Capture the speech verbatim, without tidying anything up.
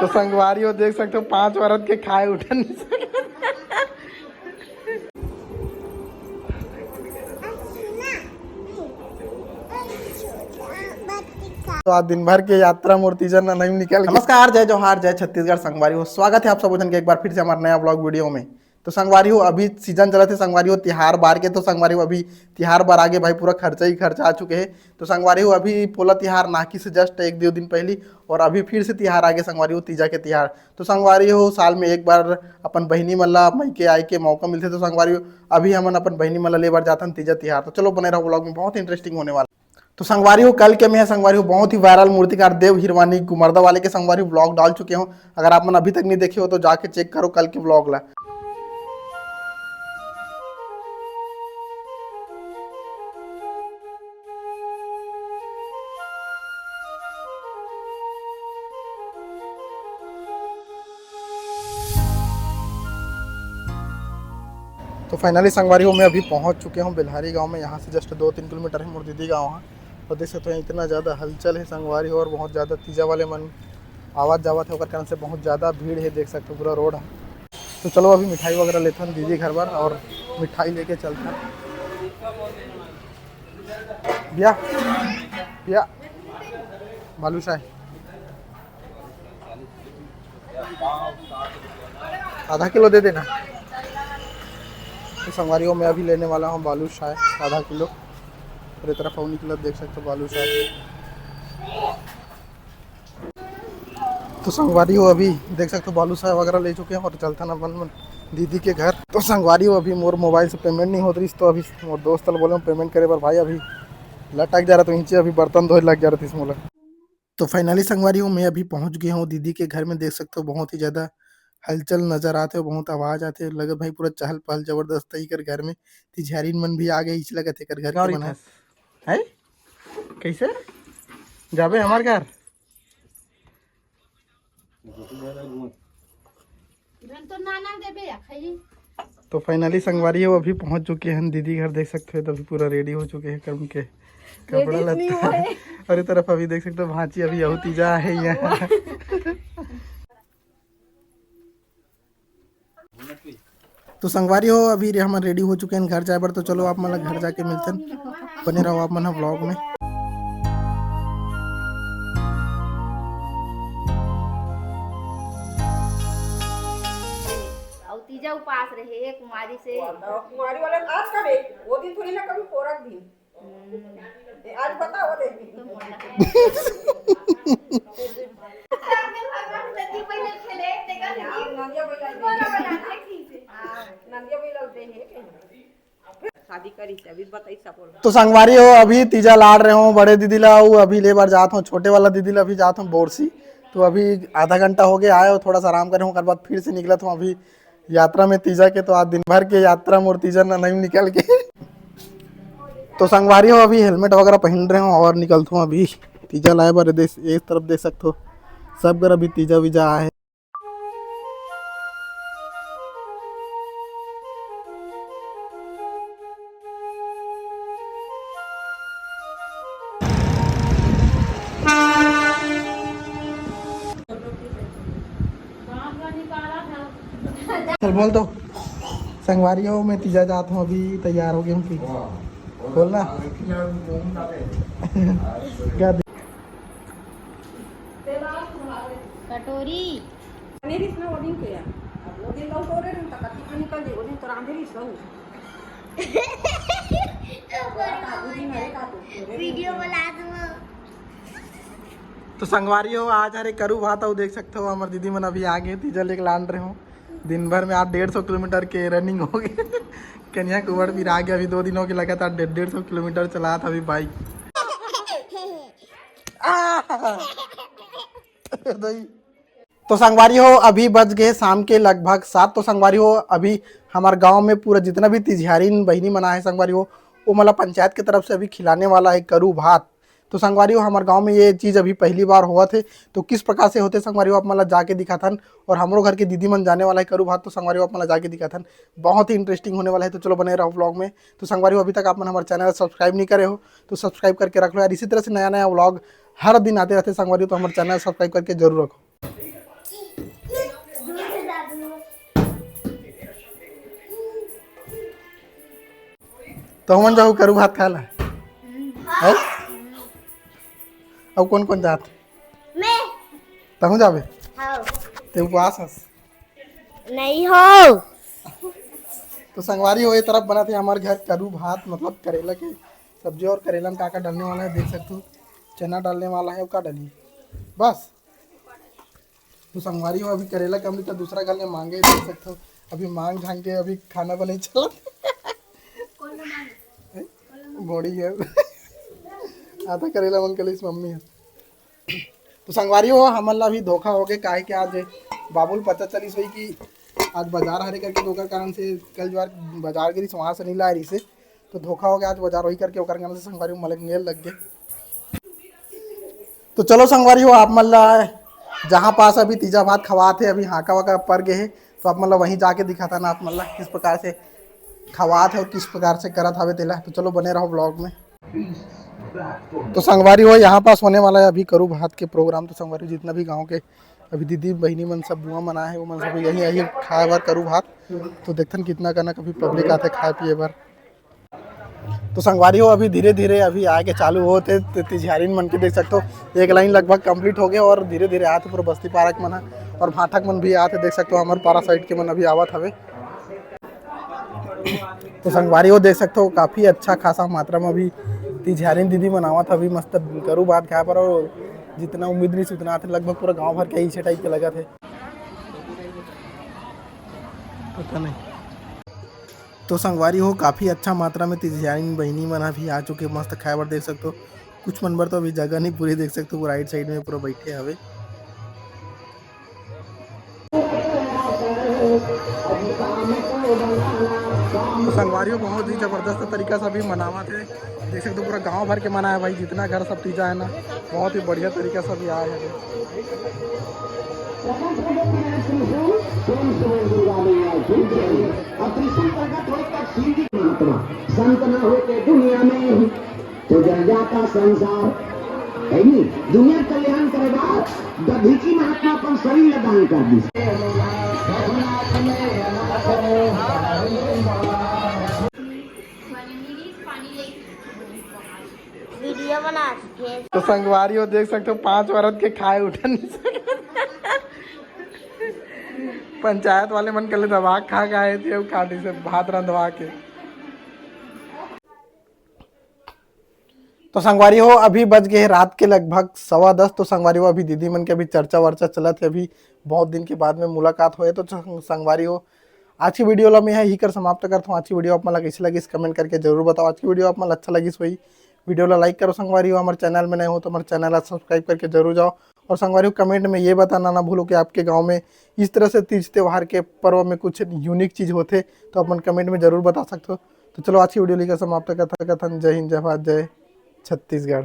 तो संगवारी हो, देख सकते हो, पांच औरत के खाए उठन। तो आज दिन भर के यात्रा मोर तीजा ननई म निकल गे। नमस्कार, जय जोहार, जय छत्तीसगढ़। संगवारी हो, स्वागत है आप सब जन के एक बार फिर से हमारे नया ब्लॉग वीडियो में। तो संगवारी हो, अभी सीजन चलत हे संगवारी हो, तिहार बार के। तो संगवारी हो, अभी तिहार बार आगे भाई, पूरा खर्चा ही खर्चा आ चुके हैं। तो संगवारी हो, अभी पोला तिहार नाकी से जस्ट एक दो दिन पहली, और अभी फिर से तिहार आगे संगवारी हो, तीजा के तिहार। तो संगवारी हो, साल में एक बार अपन बहिनी मन ला मइके आए के मौका मिलथे। तो संगवारी हो, अभी हमन अपन बहिनी मन ला ले बर जाथन तीजा तिहार। तो चलो बने रहो ब्लॉग में, बहुत इंटरेस्टिंग होने वाला। तो संगवारी हो, कल के मैं संगवारी हो बहुत ही वायरल मूर्तिकार देव हिरवानी गुमरदा वाले के संगवारी हो ब्लॉग डाल चुके हूँ। अगर आप मन अभी तक नहीं देखे हो तो जाके चेक करो कल के ब्लॉग ला। तो फाइनली संगवारी हो, मैं अभी पहुंच चुके हूँ बेल्हारी गांव में। यहाँ से जस्ट दो तीन किलोमीटर है मोर दीदी गांव है। और देख सकते हो इतना ज़्यादा हलचल है संगवारी हो, और बहुत ज़्यादा तीजा वाले मन आवत जावत है, ओकर कारण से बहुत ज़्यादा भीड़ है। देख सकते हो पूरा रोड है। तो चलो अभी मिठाई वगैरह लेथन दीदी घर बर और मिठाई लेके चलथन। भैया, भैया, बालूशाह आधा किलो दे देना। तो संगवारी हो, मैं अभी लेने वाला हूँ बालूशाह आधा किलो। और ये तरफ अउ निकलत देख सकते हो बालूशाह। तो संगवारी हो, अभी देख सकते हो बालूशाह वगैरह ले चुके हैं और चलथन अपन दीदी के घर। तो संगवारी हो, अभी मोर मोबाइल से पेमेंट नहीं होत रहिस, तो अभी मोर दोस्त ल बोले पेमेंट करे बर। भाई अभी लटक जा रहा, तो नीचे अभी बर्तन धोए लग जा रहा मोला। तो फाइनली संगवारी हो, मैं अभी पहुंच गया हूँ दीदी के घर में। देख सकते हो बहुत ही ज्यादा हलचल नजर आते हो, बहुत आवाज आते हो। लगे भाई पूरा चहल पहल जबरदस्त है एकर घर में। तिजहरिन मन भी आ गए, इच लगत है एकर घर के बनाए। है कैसे जाबे हमार घर? तो नाना देबे या खाई। तो फाइनली संगवारी हो, अभी पहुंच चुके हैं दीदी घर। देख सकते हो, अभी पूरा रेडी हो चुके हैं, कम के कपड़ा लत्ता। और ये तरफ अभी देख सकते हो, भांची अभी यहू तीजा है यहाँ। तो संगवारी हो, अभी रे-, हमन रेडी हो चुके हैं घर जाए बर। तो चलो, आप मन ला घर जाके मिलथन, बने रहो आप मन ह ब्लॉग में। अउ तीजा उपास रहे कुमारी से। कुमारी वाला आज का देख, वो दिन थोड़ी ना कभी पोरक दिन। आज बताओ रे। शादी करी से अभी बताई सब। तो संगवारी हो, अभी तीजा लाड़ रहे हो बड़े दीदी ला, अभी ले बर जात हो छोटे वाला दीदी ला, अभी जात हो बोरसी। तो अभी आधा घंटा हो गया आए हो, थोड़ा सा आराम करे हो, ओकर बाद फिर से निकलत हो अभी यात्रा में तीजा के। तो आज दिन भर के यात्रा मोर तीजा ननई म निकल के। तो संगवारी हो, अभी हेलमेट वगैरह पहन रहे हो और निकलत हो अभी तीजा लाए बर। देख, एक तरफ देख सकते हो सब घर अभी तीजा वीजा आए। चल बोल तो। संगवारी हो, मैं तीजा जात हूँ, अभी तैयार हो गया हूँ कि बोलना। कटोरी। नहीं रिस ना वो दिन के यार। वो दिन लौट हो रहे हैं, तो कति को निकल दे, वो दिन तो रांधे रिस हो। वीडियो बना दूँ। तो संगवारी हो, आज हरे करू भात, अउ देख सकते हो हमर दीदी मन अभी आ गए, तीजा लेके लान रहे हो। दिन भर में आज डेढ़ सौ किलोमीटर के रनिंग हो गए। कन्या कुंवर भी आ गया, अभी दो दिन हो गए लगातार डेढ़ डेढ़ सौ किलोमीटर चलात अभी बाइक। आ! दही। तो संगवारी हो, अभी बज गए शाम के लगभग सात। तो संगवारी हो, अभी हमारे गांव में पूरा जितना भी तिजहारिन बहिनी मना है संगवारी हो, वो मला पंचायत की तरफ से अभी खिलाने वाला है करू भात। तो संगवारी हो, हमारे गांव में ये चीज़ अभी पहली बार होवत हे। तो किस प्रकार से होते संगवारी हो, आप मला जाके दिखाथन। और हमरो घर के दीदी मन जाने वाला है करू भात। तो संगवारी हो, आप मला जाके दिखाथन, बहुत ही इंटरेस्टिंग होने वाला है। तो चलो बने रहो ब्लॉग में। तो संगवारी हो, अभी तक आप मन हमारे चैनल सब्सक्राइब नहीं करे हो तो सब्सक्राइब करके रख लो यार। इसी तरह से नया नया ब्लॉग हर दिन आते रहते संगवारी हो, तो हमारे चैनल सब्सक्राइब करके जरूर रखो। तो हमन जाहू करू भात खाए ला। हौ? अउ कोन कोन जात? मैं। तहूँ जाबे? हाँ। ते उपवास हस? नहीं हो। तो संगवारी हो, ये तरफ बनत हे हमर घर करू भात, मतलब करेला के सब्जी। और करेला में का का डालने वाला है देख सकते हो। चना डालने वाला है, वो का डाली बस। तो संगवारी हो, अभी करेला के हमनी तो दूसरा घर ले मांगे, देख सकते हो। अभी मांग झांग के अभी खाना बने चलत। बड़ी है। आधा करेला मन के लिए इस मम्मी है। तो संगवारी हो, हमन ला अभी धोखा हो गए, काहे कि आज बाबू ल पता चलिस होई कि आज बाजार हरे करके, तो ओकर कारण से कल जो बाजार गिरी वहाँ से नहीं ला रही से, तो धोखा हो गया। आज बाजार वही करके ओकर कारण से संगवारी हो मलक मेल लग गए। तो चलो संगवारी हो, आप मन ला जहाँ पास अभी तीजा भात खवात हे, अभी हाका वाका पर गए हे, तो आप मन ला वहीं जाके दिखाता ना आप मन ला किस प्रकार से खवात हे और किस प्रकार से करत हवे तेला। तो चलो बने रहो ब्लॉग में। तो संगवारी हो, यहाँ पास होने वाला है अभी करू भात के प्रोग्राम। तो संगवारी हो, जितना भी गाँव के अभी दीदी बहिनी मन सब बुआ मन आए हैं, वो मन सब यहीं यहीं खाए बर करू भात। तो देखथन कितना कनक अभी पब्लिक आथे खाए पिए बर। तो संगवारी हो, अभी धीरे धीरे अभी आए के चालू होत हे। ते तिजहारिन मन के देख सकते हो, एक लाइन लगभग कंप्लीट हो गया और धीरे धीरे आत हे पूरा बस्ती पारा के मन ह और भांठा के मन भी आत हे। देख सकते हो हमर पारा साइड के मन अभी आवत हवे। तो संगवारी हो देख सकते हो, काफी अच्छा खासा मात्रा में अभी तिजहारिन दीदी मन आवत हवे मस्त करू भात खाए बर। और जितना उम्मीद नहीं उतना आत हे, लगभग पूरा गांव भर के ऐसे टाइप के लगत हे। पता नहीं। तो संगवारी हो, काफी अच्छा मात्रा में तिजहारिन बहिनी मन अभी आ चुके, मस्त खाए बर देख सकते हो। कुछ मन बर तो अभी जगह नहीं पूरी देख सकते हो, राइट साइड में पूरा बैठे हवे। तो संगवारी हो, बहुत ही जबरदस्त तरीका से अभी मनावत हे, देख सकते हो पूरा गांव भर के मनाए भाई, जितना घर सब तीजा है ना, बहुत ही बढ़िया तरीका से अभी आए हैं। और त्रिशूल प्रकट होकर शिव जी की महात्मा संत ना हो के दुनिया में तो जल जाता संसार है नहीं। दुनिया कल्याण करेगा, दधीची महात्मा अपन शरीर ला दान कर दी। वीडियो बना। तो संगवारी हो देख सकते हो, पांच औरत के खाए उठन पंचायत वाले मन कले दबा खा गए थे, वो खाटी से भात रंधवा के। तो संगवारी हो, अभी बज गए रात के लगभग सवा दस। तो संगवारी हो, अभी दीदी मन के अभी चर्चा वर्चा चलत हे, अभी बहुत दिन के बाद में मुलाकात होए। तो संग-, संगवारी हो, आज की वीडियो ला मैं यही कर समाप्त करता हूँ। आज की वीडियो आप मन ला कैसे लगिस, कमेंट करके जरूर बताओ। आज की वीडियो आप मन ला अच्छा लगिस होई, वीडियो ला लाइक करो संगवारी हो। हमारे चैनल में नए हो तो हमारे चैनल ला सब्सक्राइब करके जरूर जाओ। और संगवारी हो, कमेंट में ये बताना ना भूलो कि आपके गांव में इस तरह से तीज त्यौहार के पर्व में कुछ यूनिक चीज़ होथे, तो अपन कमेंट में जरूर बता सकते हो। तो चलो, आज की वीडियो लेकर समाप्त करथन। जय हिंद, जय भारत, जय छत्तीसगढ़।